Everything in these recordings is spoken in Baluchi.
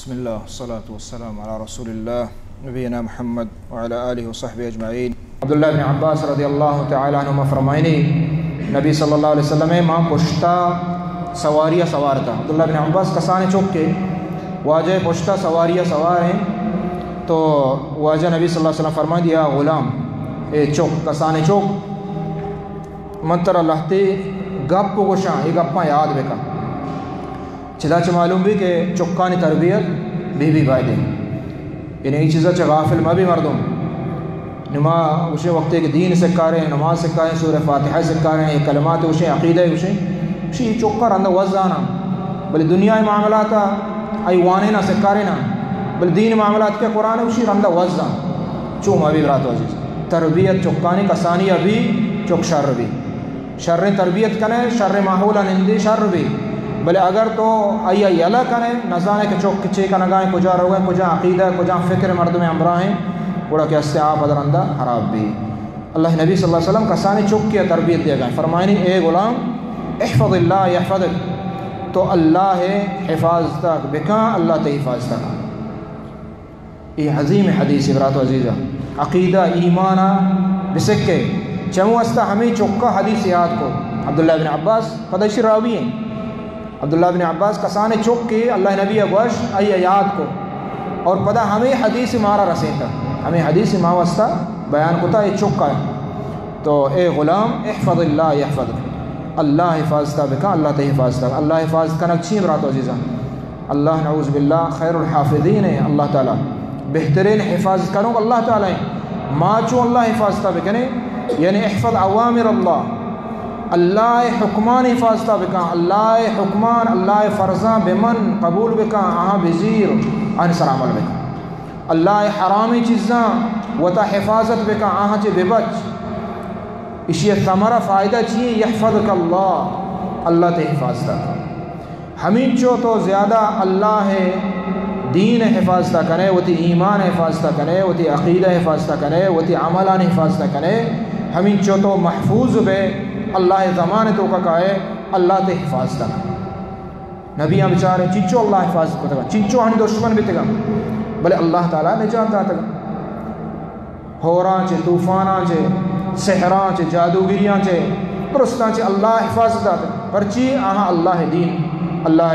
بسم اللہ، والصلاة والسلام علی رسول اللہ، نبینا محمد وعلی آلہ وصحبہ اجمعین۔ عبداللہ بن عباس رضی اللہ تعالی عنہما فرمائنی، نبی صلی اللہ علیہ وسلم ما پشتا سواریا سوار تا۔ عبداللہ بن عباس کسانے چوک کے واجہ پشتا سواریا سوار ہیں، تو واجہ نبی صلی اللہ علیہ وسلم فرمائنی، یا غلام، اے چوک، کسانے چوک، من ترا لہتے گپ گوشاں، اے گپاں یاد بکن۔ چدا چہ معلوم بی کہ چکانی تربیت بی بی بایدیں۔ یعنی اے چیزا چہ غافل مبی مردم۔ نما گوشیں وقتے کہ دین سکاریں، نماز سکاریں، سورہ فاتحہ سکاریں، اے کلمات گوشیں، عقیدہ گوشیں، گوشی اے چکا رندا وزانا۔ بلے دنیا معاملات آئی وانینا سکارینا۔ بلے دین معاملات کہ قرآن گوشی رندا وزاں۔ چو مبی برات عزیز۔ تربیت چکانی کسانی بی، چک شر بی۔ شریں تربیت کنے، شریں ماحول ء نندے شر بی، بلے اگر تو آئی ء یلہ کنے، نزانے کہ چک چے کنگا ہیں، کجا روگا ہیں، کجا عقیدہ، کجا فکر مردم ہمراہ ہیں، گڑا کہ استے آپ ادرندہ خراب بی۔ اللہ نبی صلی اللہ علیہ وسلم کسانی چکی ء تربیت دیگا ہیں، فرمائنی، اے غلام، احفظ اللہ یحفظک، تو اللہ حفاظت بکن، اللہ تئی حفاظت کن۔ اے عظیم حدیث برات و عزیزاں، عقیدہ، ایمان ء بسکے۔ چمو واسطہ ہمیں چکا حدیث یاد کو۔ عبداللہ بن عباس پدا اشی راوی ہیں۔ عبداللہ بن عباس کسانے چک کے اللہ نبی ء گوشت، آئی ء یاد کو اور پدا ہمیں حدیث مارا رسینتا، ہمیں حدیث ما واسطہ بیان کتا۔ اے چکا تو اے غلام، احفظ اللہ یحفظک، اللہ حفاظت بکن، اللہ تئی حفاظت۔ اللہ حفاظت کنگ چی برات و عزیزاں؟ اللہ نعوذ باللہ خیر الحافظین ہیں، اللہ تعالی بہترین حفاظت کنوک اللہ تعالی ہیں۔ ما چون اللہ حفاظت بکنے، یعنی احفظ اوامر اللہ، اللہ حکمان حفاظت بکن، اللہ حکمان، اللہ فرضاں بمن، قبول بکن، آہاں بزیر، آن سر عمل بکن۔ اللہ حرامی چیزاں وتا حفاظت بکن، آہاں چے ببچ۔ اشی ثمرہ فائدہ چی؟ یحفظک اللہ، اللہ تئی حفاظت کن۔ ہمینچو تو زیادہ اللہ ء دین ء حفاظت کنے، وتی ایمان ء حفاظت کنے، وتی عقیدہ ء حفاظت کنے، وتی عملانی حفاظت کنے، ہمینچو تو محفوظ بے، اللہ ء ضمان ء توکا کائے، اللہ تئی حفاظت کنے۔ نبیاں بچارے چنچو اللہ ء حفاظت کتگا، چنچو ہن دشمن بیتگا، بلے اللہ تعالی نجات داتگا۔ ہوراں چہ، طوفاناں چہ، سحراں چہ، جادوگریاں چہ، درستاں چہ اللہ حفاظت دات۔ پرچی؟ آہاں اللہ دین، اللہ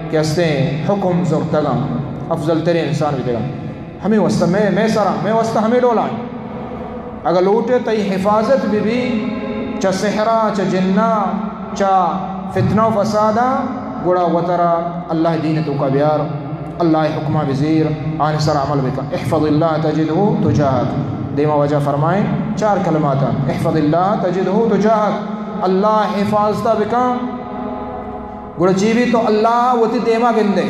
کہ استیں حکم زرتگاں، افضل ترین انسان بیتگاں۔ ہمیں واسطہ میں، میں سرا، میں واسطہ ہمیں ڈولا ہیں۔ اگر لوٹے تئی حفاظت بہ بی چہ سحرا، چہ جنا، چہ فتنہ و فسادا، گڑا وترا اللہ دین توکا بیار۔ اللہ ء حکماں بزیر، آنی سر عمل بکن۔ احفظ اللہ تجدہ تجاہک۔ دیما واجہ فرمائیں چار کلمات، احفظ اللہ تجدہ تجاہک، اللہ حفاظت بکن، گڑا چی بی؟ تو اللہ وتی دیما گندے،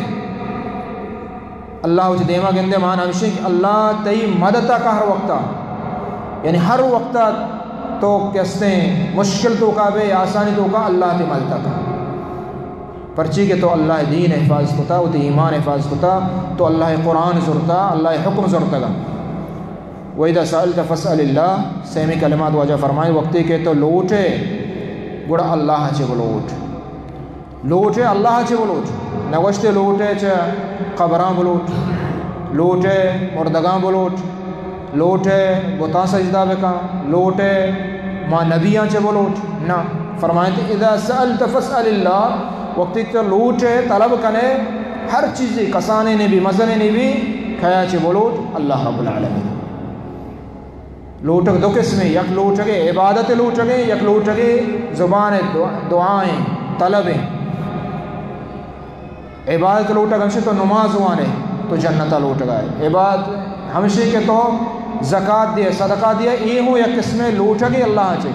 اللہ وتی دیما گندے، مان ہمشی کہ اللہ تئی مدد کا ہر وقتا، یعنی ہر وقتا تو کستیں مشکل توکا بے، آسانی توکا، اللہ تئی مدد کا۔ پرچی کہ تو اللہ دین حفاظت کتا، وتی ایمان حفاظت کتا، تو اللہ قرآن زرتا، اللہ حکم زرتگا۔ وَإِذَا سَأَلْتَ فَاسْأَلِ اللَّهِ، سیمی کلمات واجہ فرمائے، وقتی کہ تو لوٹے، گڑا اللہ چے بلوٹ۔ لوٹے اللہ چے بلوٹ۔ نگوشتے لوٹے چہ قبراں بلوٹ، لوٹے مردگاں بلوٹ، لوٹے بتاں سجدہ بکن، لوٹے ما نبیاں چے بلوٹ۔ نہ، فرمائیت، اذا سألت فاسأل اللہ، وقتی تو لوٹے، طلب کنے، ہر چیزی کسانے نے بھی، مزنے نے بھی، کھیا چے بلوٹ؟ اللہ رب العالمین۔ لوٹگ دو قسمیں، یک لوٹگے عبادت لوٹگے، یک لوٹگے زبان دعا، دعائیں، طلبیں۔ عبادت لوٹگ ہمشی تو نماز وانے تو جنتا لوٹگا ہے۔ عبادت ہمشی کہ تو زکات دیے، صدقہ دیے، اے ہوں یک قسمیں لوٹگے اللہ چے۔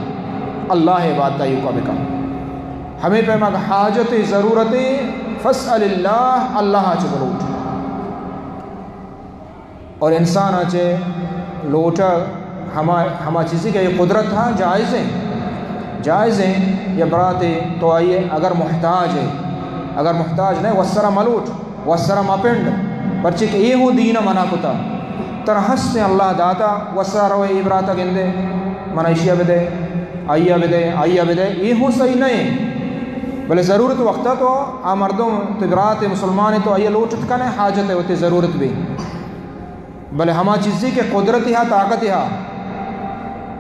اللہ عبادت ایوکا بکن۔ ہمیں پیما حاجت ضرورت، فاسأل اللہ، اللہ چے بلوٹ۔ اور انسان ء چہ لوٹگ ہما، ہما چیزی کہ اے قدرت ہاں جائز ہیں، جائز ہیں۔ یا براتے تو آئیے اگر محتاج ہے، اگر محتاج نہ، وسرا ملوٹ، وسرا مپنڈ، پرچے کہ اے ہوں دین منع کتا۔ تر ہستیں اللہ داتا، وسرا روے اے براتا گندے، من ایشیا بدے، آئیا بدے، آئیا بدے، اے ہوں صحیح نہیں۔ بلے ضرورت وقتا تو آ مردم، تو برات مسلمان تو آئی لوٹت کنے، حاجت ہے، وتی ضرورت بھی۔ بلے ہما چیزی کہ قدرتی ہا، طاقتی ہا،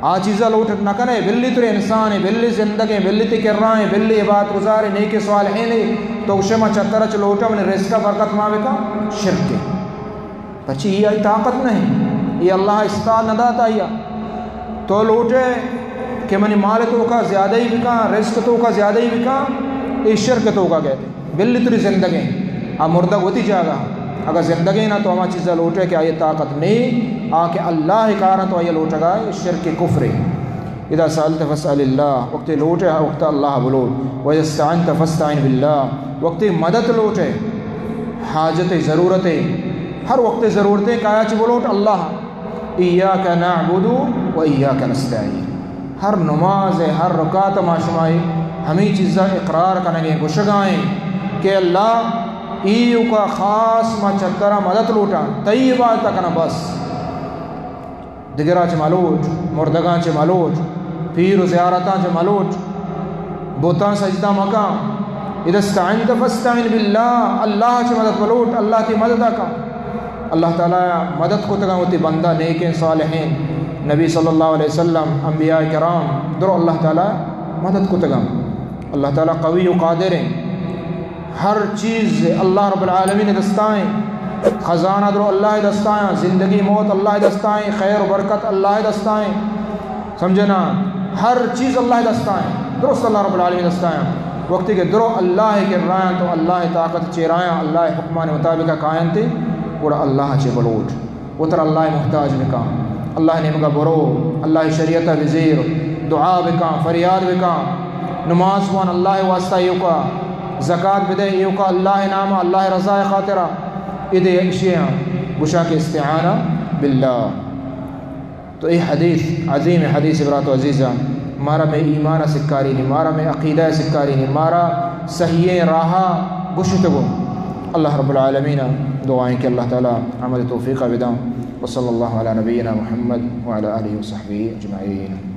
آ چیزا لوٹت نہ کنے، بلی تری انسان ہے، بلی زندگیں، بلی تی کرائیں، بلی عبادت گزاریں، نیک صالحین ہے، تو گشے ما چتر چ لوٹا، منی رزق برکت ما بکا، شرک ہے۔ پچی ای آئی طاقت نہیں، ای اللہ استاد نہ داتا آئی۔ تو لوٹے کہ منی مال توکا زیادہ ہی بکا، رزق توکا زیادہ ہی بکا، ای شرک توکا گئے۔ بلی تری زندگیں، آ مردگ وتی جاگہ۔ اگر زندگیں نا تو ہما چیزا لوٹے کہ آئی طاقت نہیں، آ کہ اللہ کارا تو آئی لوٹگا، ای شرک کفر ہے۔ اذا سألت فاسأل اللہ، وقتی لوٹے، وقت اللہ بلوٹ۔ واذا استعنت فاستعن باللہ، وقتی مدد لوٹے، حاجت ضرورت ہے، ہر وقت ضرورت ہے، کایا چی بلوٹ؟ اللہ۔ ایاک نعبد و ایاک نستعین۔ ہر نماز، ہر رکعت ما شمائی ہمیں چیزا اقرار کنگیں، گشگائیں کہ اللہ، ایوکا خاص ما چترا مدد لوٹاں، تئی عبادت کنا بس۔ دگرا چہ ملوٹ، مردگاں چہ ملوٹ، پیر و زیارتاں چہ ملوٹ، بتاں سجدہ مکاں۔ اذا استعنت فاستعن باللہ، اللہ چہ مدد ملوٹ، اللہ تی مدد کاں۔ اللہ تعالی مدد کتگاں وتی بندہ نیکیں صالحیں، نبی صلی اللہ علیہ وسلم، انبیاء کرام، درو اللہ تعالی مدد کتگاں۔ اللہ تعالی قوی و قادر ہیں۔ ہر چیز اللہ رب العالمین دستائیں، خزانہ درو اللہ دستائیں، زندگی موت اللہ دستائیں، خیر و برکت اللہ دستائیں، سمجھنا، ہر چیز اللہ دستائیں، درست اللہ رب العالمین دستائیں۔ وقتی کہ درو اللہ کرایاں تو اللہ طاقت چیرایاں، اللہ حکمان مطابق کائنتے، گڑا اللہ چے بلوٹ۔ وتر اللہ محتاج بکاں، اللہ نیمگا برو، اللہ شریعت بزیر، دعا بکاں، فریاد بکاں، نماز وان اللہ واسطہ ایوکا، زکات بدے ایوکا، اللہ نام، اللہ رضا خاطرہ، ادے اشیاں گشا کہ استعانہ باللہ۔ تو اے حدیث، عظیم حدیث برات و عزیزاں، مارا میں ایمان سکاری نہیں، مارا میں عقیدہ سکاری نہیں، مارا صحیح راہ گشتگو۔ اللہ رب العالمین دعائیں کہ اللہ تعالی عمل توفیق بداں۔ وصلی اللہ علی نبینا محمد وعلی آلہ وصحبہ اجمعین۔